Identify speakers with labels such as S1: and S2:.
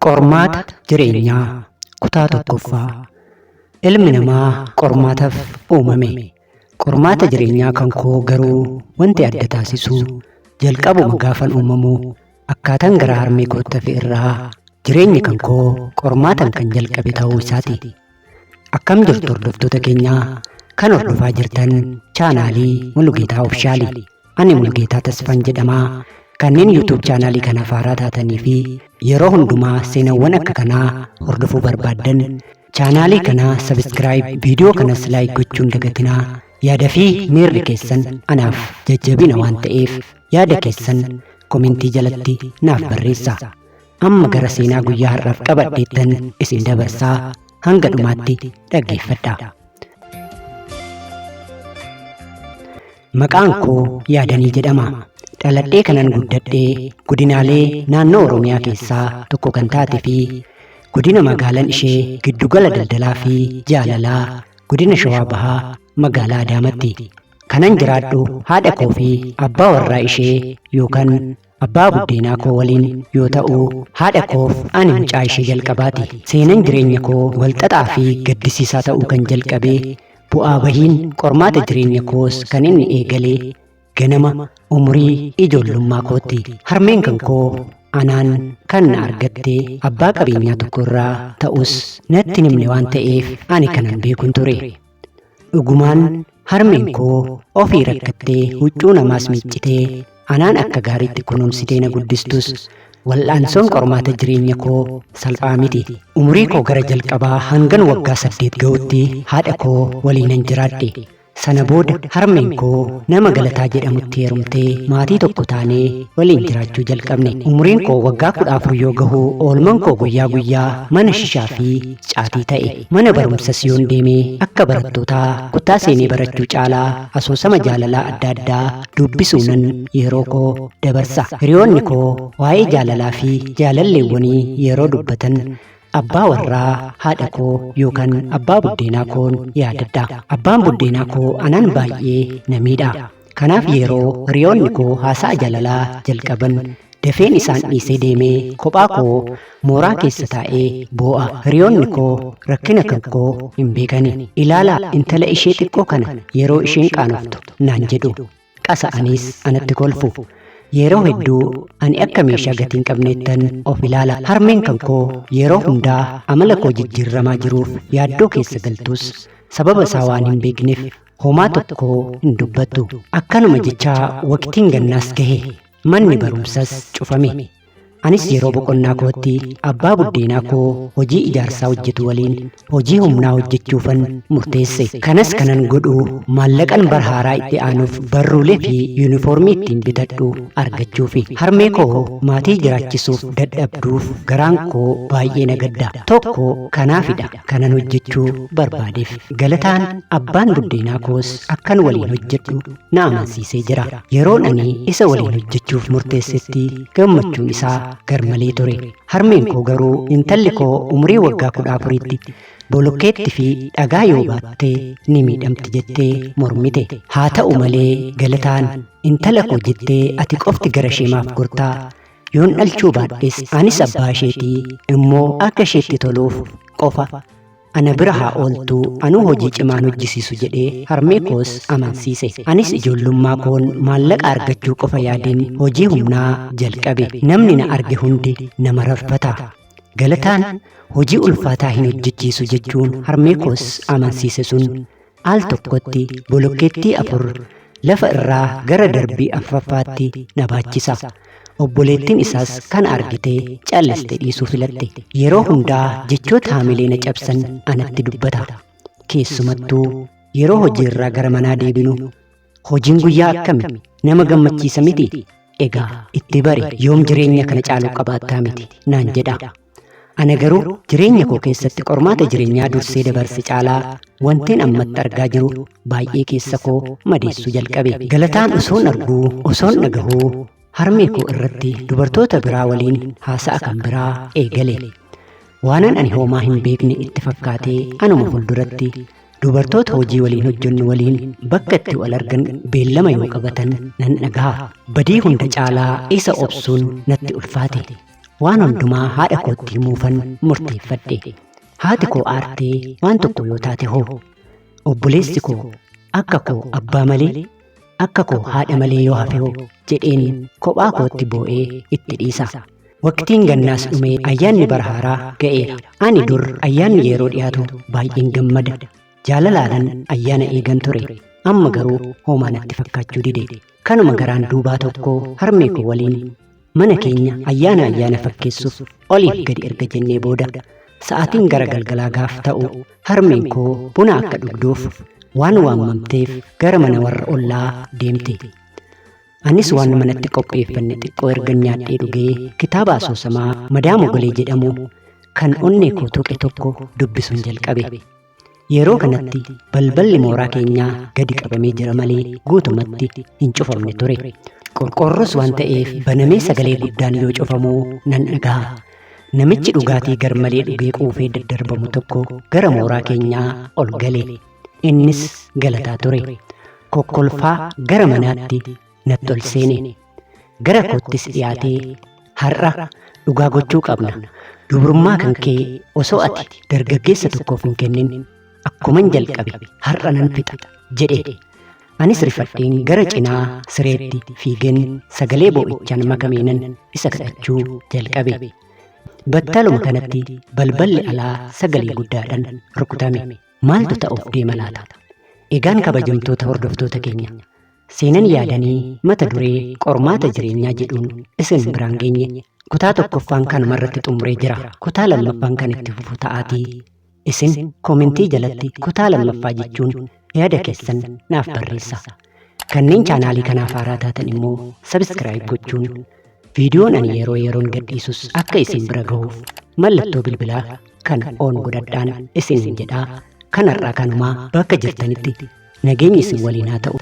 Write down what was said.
S1: Qormaata Jireenyaa Kutaa 1ffaa Ilmi namaa qormaataf uumame. Qormaata jireenyaa kan koo garuu wanti adda taasisu jalqabuma gaafan uumamu akkaatan garaa harmee kootti hafe irraa jireenyi kan koo qormaatan kan jalqabe ta'uu isaati. Akkam jirtu hordoftoota keenya kan hordofaa jirtan chaanaalii Mulugeetaa Ofishaali. Ani Mulugeetaa Tasfaan jedhama. Kanneen YouTube chaanaalii kanaaf haaraa taatanii fi yeroo hundumaa seenawwan akka kanaa hordofuu barbaaddan chaanaalii kana subscribe, viidiyoo kanas like gochuun dagatinaa. Yaada fi miirri keessan anaaf jajjabina waan ta'eef yaada keessan komentii jalatti naaf barreessaa. Amma gara seenaa guyyaa har'aaf qabadheettan isin dabarsaa hanga dhumaatti dhaggeeffadhaa. Maqaan koo Yaadanii jedhama. Dhaladhee kanan guddadhe godinaalee naannoo Oromiyaa keessaa tokko kan taate fi godina magaalan ishee giddugala daldalaa fi jaalalaa godina Shawaa Bahaa magaalaa Adaamatti. Kanan jiraadhu haadha koo fi abbaa warraa ishee yookaan Abbaa buddeenaa koo waliin yoo ta'u, haadha koof ani mucaa ishee jalqabaati. Seenan jireenya koo walxaxaa fi gaddisiisaa ta'uu kan jalqabe, bu'aa bahiin qormaata jireenya koos kan inni eegale ganama umurii ijoollummaa kootti. Harmeen kan koo anaan kan na argatte abbaa qabeenyaa tokko irraa ta'us natti hin himne waan ta'eef ani kanan beekun ture. Dhugumaan harmeen koo ofii rakkattee huccuu namaas miiccitee anaan akka gaariitti kunuunsitee na guddistus wal'aansoon qormaata jireenya koo salphaa miti. Umurii koo gara jalqabaa hangan waggaa 8 ga'utti haadha koo waliinan jiraadhe. Sana booda harmeen koo nama Galataa jedhamutti heerumtee maatii tokko taanee waliin jiraachuu jalqabne. Umuriin koo waggaa 14 yoo gahu oolman koo guyyaa guyyaa mana shishaa fi caatii ta'e. Mana barumsas yoon deeme akka barattootaa kutaa seenee barachuu caalaa asoosama jaalalaa adda addaa dubbisuunan yeroo koo dabarsa. Hiriyoonni koo waa'ee jaalalaa fi jaalalleewwanii yeroo dubbatan Abbaa warraa haadha koo yookaan abbaa buddeenaa koon yaadadha. Abbaan buddeenaa koo anaan baay'ee na miidha. Kanaaf yeroo hiriyoonni koo haasa'a jaalalaa jalqaban dafeen isaan dhiisee deemee kophaa koo mooraa keessa taa'ee boo'a. Hiriyoonni koo rakkina kan koo hin beekani. Ilaalaa intala ishee xiqqoo kana yeroo isheen qaanoftu naan jedhu. Qasa'aniis anatti kolfu. Yeroo hedduu ani akka meeshaa gatii hin qabneettan of ilaala. Harmeen kan koo yeroo hundaa amala koo jijjiirramaa jiruuf yaaddoo keessa galtus sababa isaa waan hin beekneef homaa tokko hin dubbattu. Akkanuma jechaa waqtiin gannaas gahe. Manni barumsas cufame. Anis yeroo boqonnaa kootti abbaa buddeenaa koo hojii ijaarsaa hojjetu waliin hojii humnaa hojjechuufan murteesse. Kanas kanan godhu maallaqan bara haaraa itti aanuuf barruulee fi yuunifoormii ittiin bitadhu argachuufi. Harmee koo maatii jiraachisuuf dadhabduuf garaan koo baay'ee na gadda. Tokko kanaafidha kanan hojjechuu barbaadeef. Galataan abbaan buddeenaa koos akkan waliin hojjedhu na amansiisee jira. Yeroon ani isa waliin hojjechuuf murteessetti gammachuun isaa garmalee ture. Harmeen koo garuu intalli koo umurii waggaa 14tti bolokkeetti fi dhagaa yoo baatte ni miidhamti jettee mormite. Haa ta'u malee Galataan intala koo jettee ati qofti gara ishee maaf gortaa? Yoon dhalchuu baadhes anis abbaa isheetii immoo akka isheetti toluuf qofa Ana bira haa ooltuu anuu hojii cimaan hojjisiisu jedhee harmee koos amansiise. Anis ijoollummaa koon maallaqa argachuu qofa yaadeen hojii humnaa jalqabe. Namni na arge hundi na mararfata. Galataan hojii ulfaataa hin hojjechiisu jechuun harmee koos amansiise sun al tokkotti bolokkeettii 4 lafa irraa gara darbii afraffaatti na baachisa. Obboleettiin isaas kana argitee callistee dhiisuu filatte. Yeroo hundaa jechoota haamilee na cabsan anatti dubbata. Keessumattuu yeroo hojii irraa gara manaa deebinu hojiin guyyaa akkami nama gammachiisa miti? Egaa itti bari yoom jireenya kana caalu qabaattaa miti naan jedha. Ana garuu jireenya koo keessatti qormaata jireenyaa dursee dabarse caalaa wantin ammatti argaa jiru baay'ee keessa koo madeessuu jalqabe. Galataan osoon arguu, osoon dhagahuu harmee koo irratti dubartoota biraa waliin haasa'a kan biraa eegale. Waanan ani hoomaa hin beekne itti fakkaatee anuma fuulduratti dubartoota hojii waliin hojjennu waliin bakka itti wal argan beellama yoo qabatan nan dhagaha. Badii hunda caalaa isa obsuun natti ulfaate. Waan hundumaa haadha kootti himuufan murteeffadhe. Haati koo aartee waan tokko yoo taate hoo? Obboleessi koo akka koo abbaa malee, akka koo haadha malee yoo hafe hoo? Jedheen kophaa kootti boo'ee itti dhiisa. Waqtiin gannaas dhumee ayyaanni bara haaraa ga'eera. Ani dur ayyaanni yeroo dhiyaatu baay'een gammada. Jaalalaanan ayyaana eegan ture. Amma garuu homaa natti fakkaachuu dide. Kanuma garaan duubaa tokko harmee koo waliin mana keenya ayyaana ayyaana fakkeessuuf oliif gadi erga jennee booda sa'aatiin gara galgalaa gaaf ta'u harmeen koo buna akka dhugduuf waan waammamteef gara mana warra ollaa deemte. Anis waan manatti qopheeffanne xiqqoo ergan nyaadhee dhugee kitaaba asoosamaa Madaa Mogolee jedhamu kan onnee koo tuqe tokko dubbisuun jalqabe. Yeroo kanatti balballi mooraa keenyaa gadi qabamee jira malee guutumatti hin cufamne ture. Qorqoorroos waan ta'eef banamee sagalee guddaan yoo cufamu nan dhaga'a. Namichi dhugaatii garmalee dhugee quufee daddarbamu tokko gara mooraa keenyaa ol gale. Innis Galataa ture. Kokkolfaa gara manaatti natti ol seene. Gara koottis dhiyaatee har'a dhugaa gochuu qabna. Dubrummaa kan kee osoo ati dargaggeessa tokkoof hin kennin akkuman jalqabe har'a nan fixa jedhe. Anis rifadheen gara cinaa sireetti fiigeen sagalee boo'ichaan makameenan isa kadhachuu jalqabe. Battaluma kanatti balballi alaa sagalee guddaadhaan rukutame. Maaltu ta'uuf deema laata? Egaan kabajamtoota hordoftoota keenya, seenan yaadanii mata duree qormaata jireenyaa jedhuun isin biraan geenye kutaa tokkoffaan kanuma irratti xumuree jira. Kutaa lammaffaan kan itti fufu ta'aatii isin koomentii jalatti kutaa lammaffaa jechuun yaada keessan naaf barreessa. Kanneen chaanaalii kanaaf haaraa taatan immoo sabiskiraayib gochuun viidiyoon ani yeroo yeroon gadhiisus akka isin bira gahuuf mallattoo bilbilaa kan oon godhadhaan isiniin jedhaa. Kanarraa kanumaa bakka jirtanitti nageenyi isin waliin haa ta'u.